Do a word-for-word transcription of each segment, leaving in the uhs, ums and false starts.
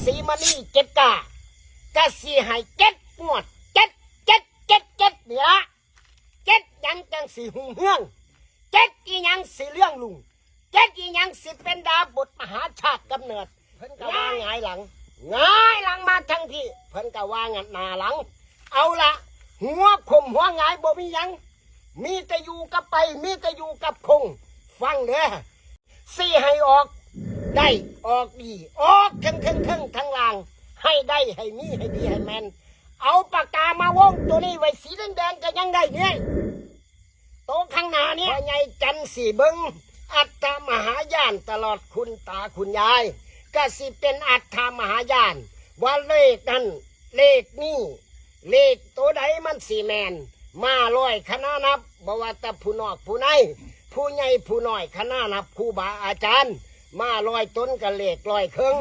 สีมณีเจ็ดกา กะสิให้เจ็ดงวด เจ็ด เจ็ด เจ็ด เจ็ด นี่ละ เจ็ดหยังจังสิฮุ่งเฮือง เจ็ดอีหยังสิเรื่องลุง เจ็ดอีหยังสิเป็นดาบทมหาชาติกำเนิด เพิ่นก็ว่าหงายหลัง หงายหลังมาทั้งที่ เพิ่นก็ว่างันหน้าหลัง เอาละ หัวขมหัวหงายบ่มีหยัง มีแต่อยู่กับไป มีแต่อยู่กับคง ฟังเด้อ สิให้ออกได้ออกดี ออกเทิงเทิงเทิงทางล่าง ให้ได้ให้มีให้ดีให้แม่น เอาปากกามาวงตัวนี้ไว้สีแดงๆก็ยังได้เนี่ย โตข้างหน้าเนี่ยพ่อใหญ่จันทร์สิเบิ่งอัฏฐมหายานตลอดคุณตาคุณยาย ก็สิเป็นอัฏฐมหายาน ว่าเลขนั้นเลขนี้ เลขตัวใดมันสิแม่น มาร้อยคณะนับ บ่ว่าแต่ผู้นอกผู้ใน ผู้ใหญ่ผู้น้อยคณะนับครูบาอาจารย์ มาร้อยตนก็เลขร้อยเคิง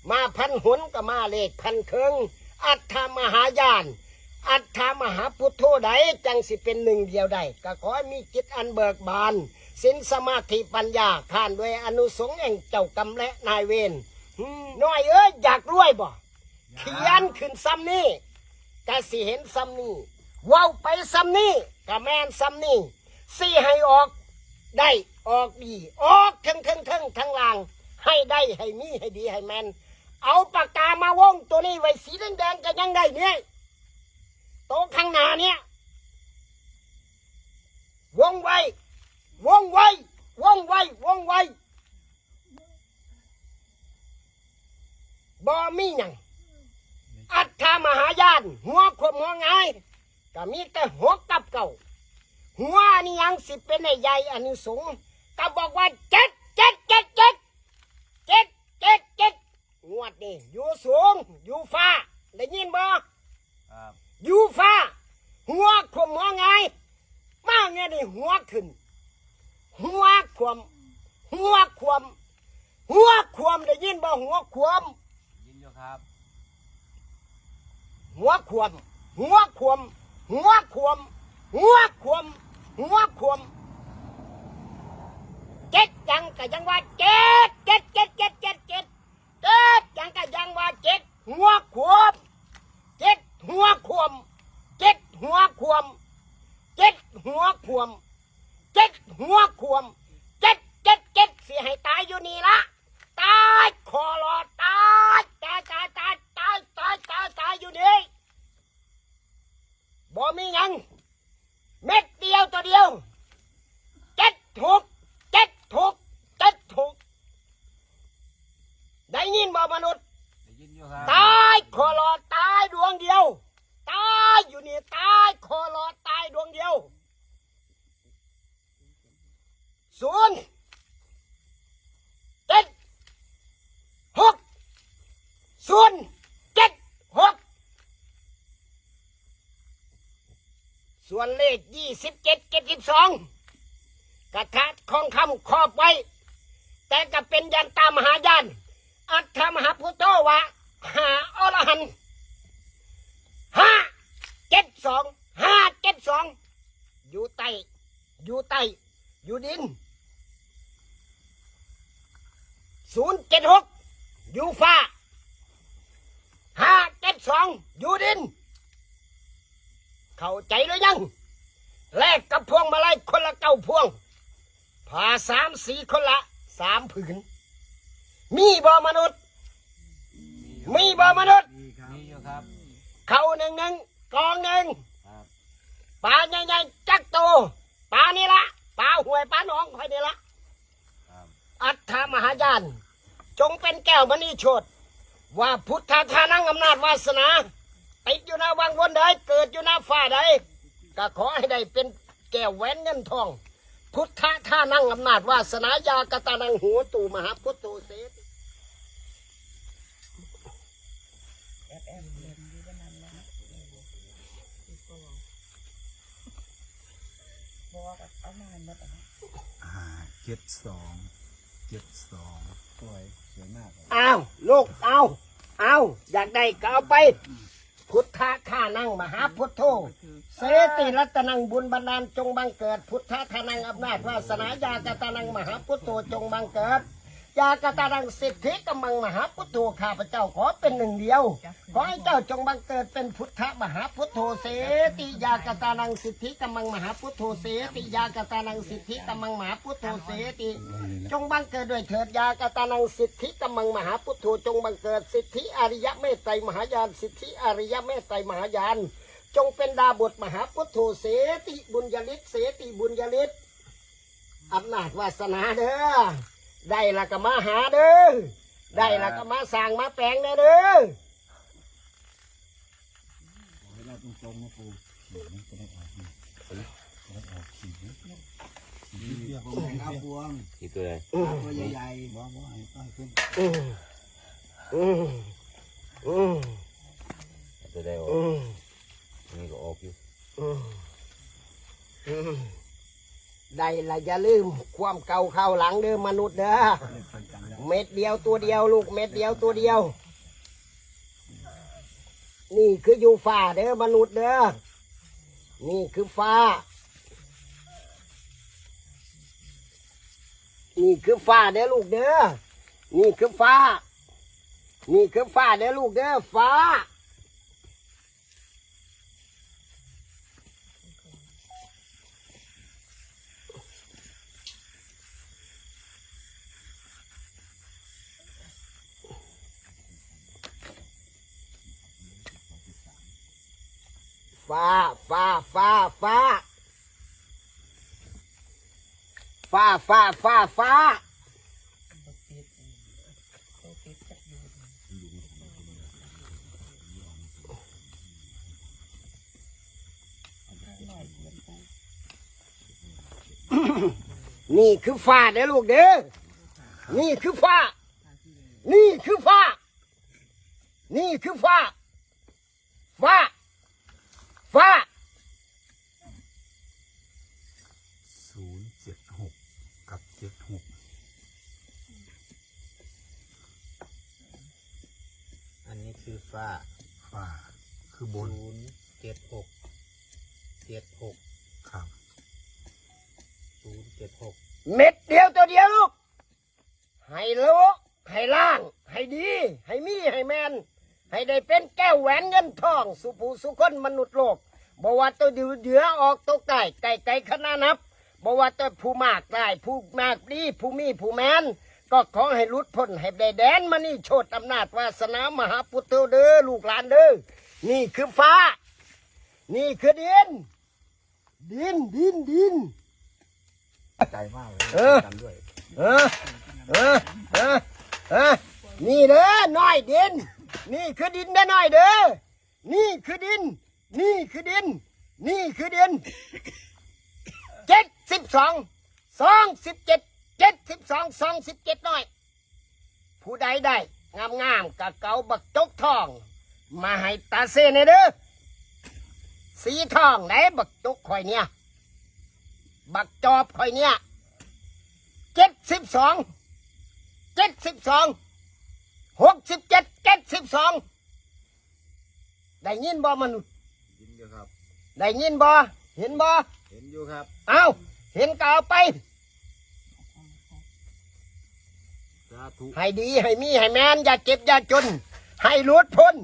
มาพันหนก็มาเลขพันเคิง อัฏฐมหายาน อัฏฐมหาพุทโธใดจังสิเป็นหนึ่งเดียวได้ ก็ขอให้มีจิตอันเบิกบาน ศีลสมาธิปัญญา ค้านด้วยอานิสงส์แห่งเจ้ากรรมและนายเวร หืม น้อยเอ้ย อยากรวยบ่ เขียนขึ้นซ้ำนี่ กะสิเห็นซ้ำนี่ เว้าไปซ้ำนี่ กะแม่นซ้ำนี่ สิให้ออกได้ออกดี ออกเทิงเทิงเทิงทางล่าง ให้ได้ให้มีให้ดีให้แม่น เอาปากกามาวงตัวนี้ไว้สีแดงๆก็ยังได้เนี่ย โตข้างหน้าเนี่ย วงไว้ วงไว้ วงไว้ วงไว้ บ่มีหยัง อัฏฐมหายาน หัวขมหัวหงาย ก็มีแต่หกกับเก้า หัวนี่ยังสิเป็นให้ใหญ่อานิสงส์ ก็บอกว่าเจ็ด เจ็ด เจ็ด เจ็ด เจ็ด เจ็ด เจ็ด งวดนี่อยู่สูง อยู่ฟ้า ได้ยินบ่ ครับ อยู่ฟ้า หัวขมหัวหงาย มาเงี้ยนี่หัวขึ้น หัวขวม หัวขวม หัวขวม ได้ยินบ่ หัวขวม ยินอยู่ครับ หัวขวม หัวขวม หัวขวม หัวขวม หัวขวม เจ็ดหยังก็ยังว่าเจ็ด เจ็ด เจ็ด เจ็ด เจ็ด เจ็ด เจ็ดหยังก็ยังว่าเจ็ด หัวขวม เจ็ดหัวขวม เจ็ดหัวขวม เจ็ดหัวขวม เจ็ดหัวขวม เจ็ด เจ็ด เจ็ด สิให้ตายอยู่นี่ละ ตายคอรอตาย ตาย ตาย ตาย ตาย ตาย ตาย ตายอยู่นี่ บ่มีหยัง เม็ดเดียวตัวเดียว เจ็ดหก เจ็ดหก เจ็ดหก ได้ยินบ่มนุษย์ ได้ยินอยู่ครับ ตายคอรอตายดวงเดียว ตายอยู่นี่ ตายคอรอตายดวงเดียว ศูนย์ เจ็ด หก ศูนย์ เจ็ด หก ส่วนเลขยี่สิบเจ็ด เจ็ดสิบสอง กระทะทองคำครอบไว้ แต่ก็เป็นยันตามหายาน อัฏฐมหาพุทโธวะ หาอรหันต์ ห้าเจ็ดสอง ห้าเจ็ดสอง อยู่ใต้ อยู่ใต้ อยู่ดิน ศูนย์เจ็ดหก อยู่ฟ้า ห้าเจ็ดสอง อยู่ดิน เข้าใจหรือยัง แลกกับพวงมาลัยคนละเก้าพวง ผ้าสามสีคนละสามผืน มีบ่มนุษย์ มีบ่มนุษย์ มีครับ มีอยู่ครับ เข้าหนึ่งหนึ่ง กองหนึ่ง ครับ ปลาใหญ่ๆ จักโต ปลานี่ละ ปลาห้วยปลาหนองข่อยนี่ละ ครับ อัฏฐมหายาน จงเป็นแก้วมณีโชติ ว่าพุทธทานังอำนาจวาสนา ติดอยู่หน้าวังวนใด เกิดอยู่หน้าฟ้าใด ก็ขอให้ได้เป็นแก้วแหวนเงินทอง พุทธทานังอำนาจวาสนายากตานังโหตุมหาพุทโธเสติ แอบแอบเรียนอยู่วันนั้นนะ บอกเอามาหมดอะ ห้าเจ็ดสอง เจ็ดสอง สวย สวยมากเลย อ้าว ลูก เอา เอา อยากได้ก็เอาไป พุทธะทานังมหาพุทโธ เสติรัตนังบุญบันดาลจงบังเกิด พุทธะทานังอำนาจวาสนายากตานังมหาพุทโธจงบังเกิด ยากตานังสิทธิกำมังมหาพุทโธ ข้าพเจ้าขอเป็นหนึ่งเดียว ขอให้เจ้าจงบังเกิดเป็นพุทธมหาพุทโธเสติ ยากตานังสิทธิกำมังมหาพุทโธเสติ ยากตานังสิทธิกำมังมหาพุทโธเสติ จงบังเกิดด้วยเถิด ยากตานังสิทธิกำมังมหาพุทโธ จงบังเกิดสิทธิอริยะเมตไตรมหายาน สิทธิอริยะเมตไตรมหายาน จงเป็นดาบทมหาพุทโธเสติบุญญาฤทธิ์ เสติบุญญาฤทธิ์ อำนาจวาสนาเด้อ ได้ละก็มาหาเด้อ ได้ละก็มาสร้างมาแปลงแน่เด้อ ขอให้ได้ตรงๆนะปู่ เดี๋ยวมันจะได้ออกนี่ จะได้ออกขีดนิดเดียว ขีดนิดเดียว ผมแบ่งเอาพวง ขีดตัวใด เอาตัวใหญ่ๆ บ่บ่ให้ต้อยขึ้น อืมอืมอืมตัวใดออก อืม นี่ก็ออกอยู่ อืมอืมได้ละอย่าลืมความเก่าเข้าหลังเด้อมนุษย์เด้อ เม็ดเดียวตัวเดียวลูก เม็ดเดียวตัวเดียว นี่คืออยู่ฟ้าเด้อมนุษย์เด้อ นี่คือฟ้า นี่คือฟ้าเด้อลูกเด้อ นี่คือฟ้า นี่คือฟ้าเด้อลูกเด้อ ฟ้า ฟ้า ฟ้า ฟ้า ฟ้า ฟ้า ฟ้า ฟ้า ฟ้า นี่คือฟ้าเด้อลูกเด้อ นี่คือฟ้า นี่คือฟ้า นี่คือฟ้า ฟ้า ฟ้า ศูนย์เจ็ดหก กับ เจ็ดหก อันนี้คือฟ้า ฟ้า คือบน ศูนย์เจ็ดหก เจ็ดหก ครับ ศูนย์เจ็ดหก เม็ดเดียวตัวเดียวลูก ให้โลก ให้ล่าง ให้ดี ให้มี ให้แมน ให้ได้เป็นแก้วแหวนเงินทอง สุผู้สุคนมนุษย์โลก บ่ว่าตัวเดือออกตัวใกล้ ใกล้ไกลขนาดนับ บ่ว่าตัวผู้มากได้ ผู้มากดี ผู้มี ผู้แมน ก็ขอให้หลุดพ้น ให้ได้แดนมณีโชติอำนาจวาสนามหาพุทโธเด้อ ลูกหลานเด้อ นี่คือฟ้า นี่คือดิน ดิน ดิน ดิน ใจมากเลย เออ กันด้วย เออ เออ เออ เออ นี่เด้อ น้อยดิน นี่คือดินเด้อ น้อยเด้อ นี่คือดิน นี่คือดิน นี่คือดิน เจ็ดสิบสอง สองสิบเจ็ด เจ็ดสิบสอง สองสิบเจ็ด น้อย ผู้ใดได้ งามๆ ก็เก๋าบักจกทอง มาให้ตาเซแหน่เด้อ สีทองได้บักจกข่อยเนี่ย บักจอบข่อยเนี่ย เจ็ดสิบสอง เจ็ดสิบสอง หกสิบเจ็ด เจ็ดสิบสอง ได้ยินบ่มนุษย์ ยินอยู่ครับ ได้ยินบ่ เห็นบ่ เห็นอยู่ครับ เอ้า เห็นก็เอาไป สาธุ ให้ดี ให้มี ให้แมน อย่าเจ็บ อย่าจน ให้หลุดพ้น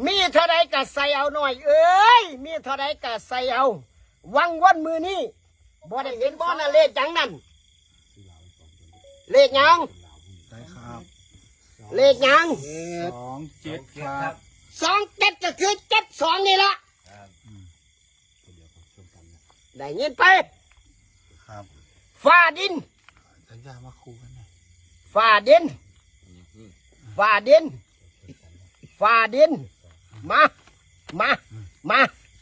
มีเท่าใดก็ใส่เอาน้อยเอ้ย มีเท่าใดก็ใส่เอา วังวนมื้อนี้ บ่ได้เห็นบ่น่ะ เลขหยังนั่น เลขหยัง ใช่ครับ เลขหยัง สองเจ็ดครับ สองเจ็ด ก็คือ เจ็ดสอง นี่ละ อืม ได้ยินไป ครับ ฟ้าดิน จะย่ามาคู่กันหน่อย ฟ้าดิน ฟ้าดิน ฟ้าดิน มา มา มา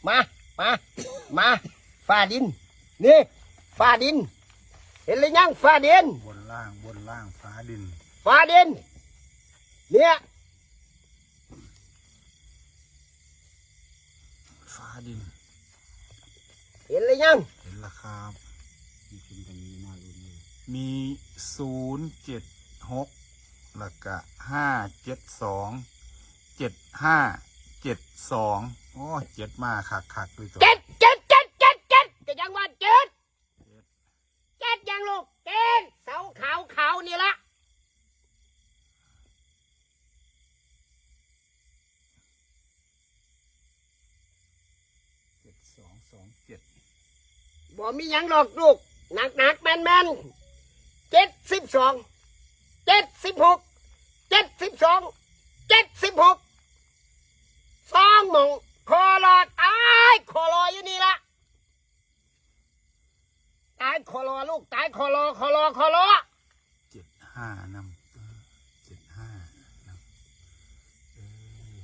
มา มา มา ฟ้าดิน นี่ ฟ้าดิน เห็นหรือยัง ฟ้าดิน บนล่าง บนล่าง ฟ้าดิน ฟ้าดิน เนี่ย ฟ้าดิน เห็นหรือยัง เห็นแล้วครับ มีศูนย์เจ็ดหก แล้วก็ ห้าเจ็ดสอง เจ็ดห้า เจ็ดสอง โอ้ เจ็ดมาคักๆเลยตัว เจ็ด เจ็ด เจ็ด เจ็ด เจ็ด ก็ยังว่าเจ็ด เจ็ดยังลูก เจ็ด เสาขาวขาวนี่ละ สองสองเจ็ด บ่มีหยังดอกลูก หนักหนักแม่นแม่น เจ็ดสิบสอง เจ็ดสิบหก เจ็ดสิบสอง เจ็ดสิบหก สองหม่อง คอรอ ตาย คอรออยู่นี่ละ ตาย คอรอลูก ตาย คอรอ คอรอ คอรอ เจ็ดห้านำ เออ เจ็ดห้านำ เออ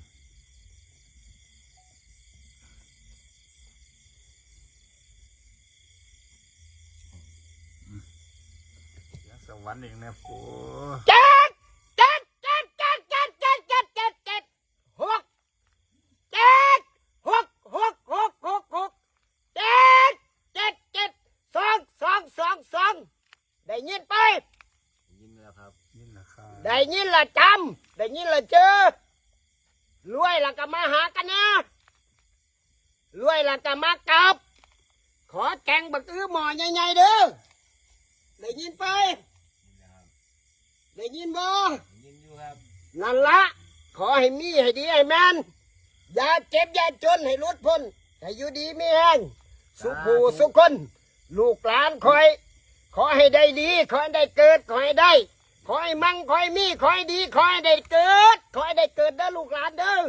เสียงสวรรค์อีกนะ โอ้ เจ็ด เจ็ด เจ็ด เจ็ด เจ็ด เจ็ด เจ็ด เจ็ด เจ็ด หก เจ็ด หก หก หก หก หก เจ็ด เจ็ด เจ็ด สอง สอง สอง สอง ได้ยินไป ยินแล้วครับ ยินแล้วครับ ได้ยินละจำ ได้ยินละเจอ รวยแล้วก็มาหากันนะ รวยแล้วก็มากราบ ขอแกงบักอื้อหม้อใหญ่ๆเด้อ ได้ยินไป ได้ยินบ่ ยินอยู่ครับ นั่นละ ขอให้มีให้ดีให้แม่น อย่าเจ็บอย่าจนให้หลุดพ้น ให้อยู่ดีมีแฮง สุขผู้สุขคน ลูกหลานคอย ขอให้ได้ดี ขอให้ได้เกิด ขอให้ได้ ขอให้มั่ง ขอให้มี ขอให้ดี ขอให้ได้เกิด ขอให้ได้เกิดเด้อลูกหลานเด้อ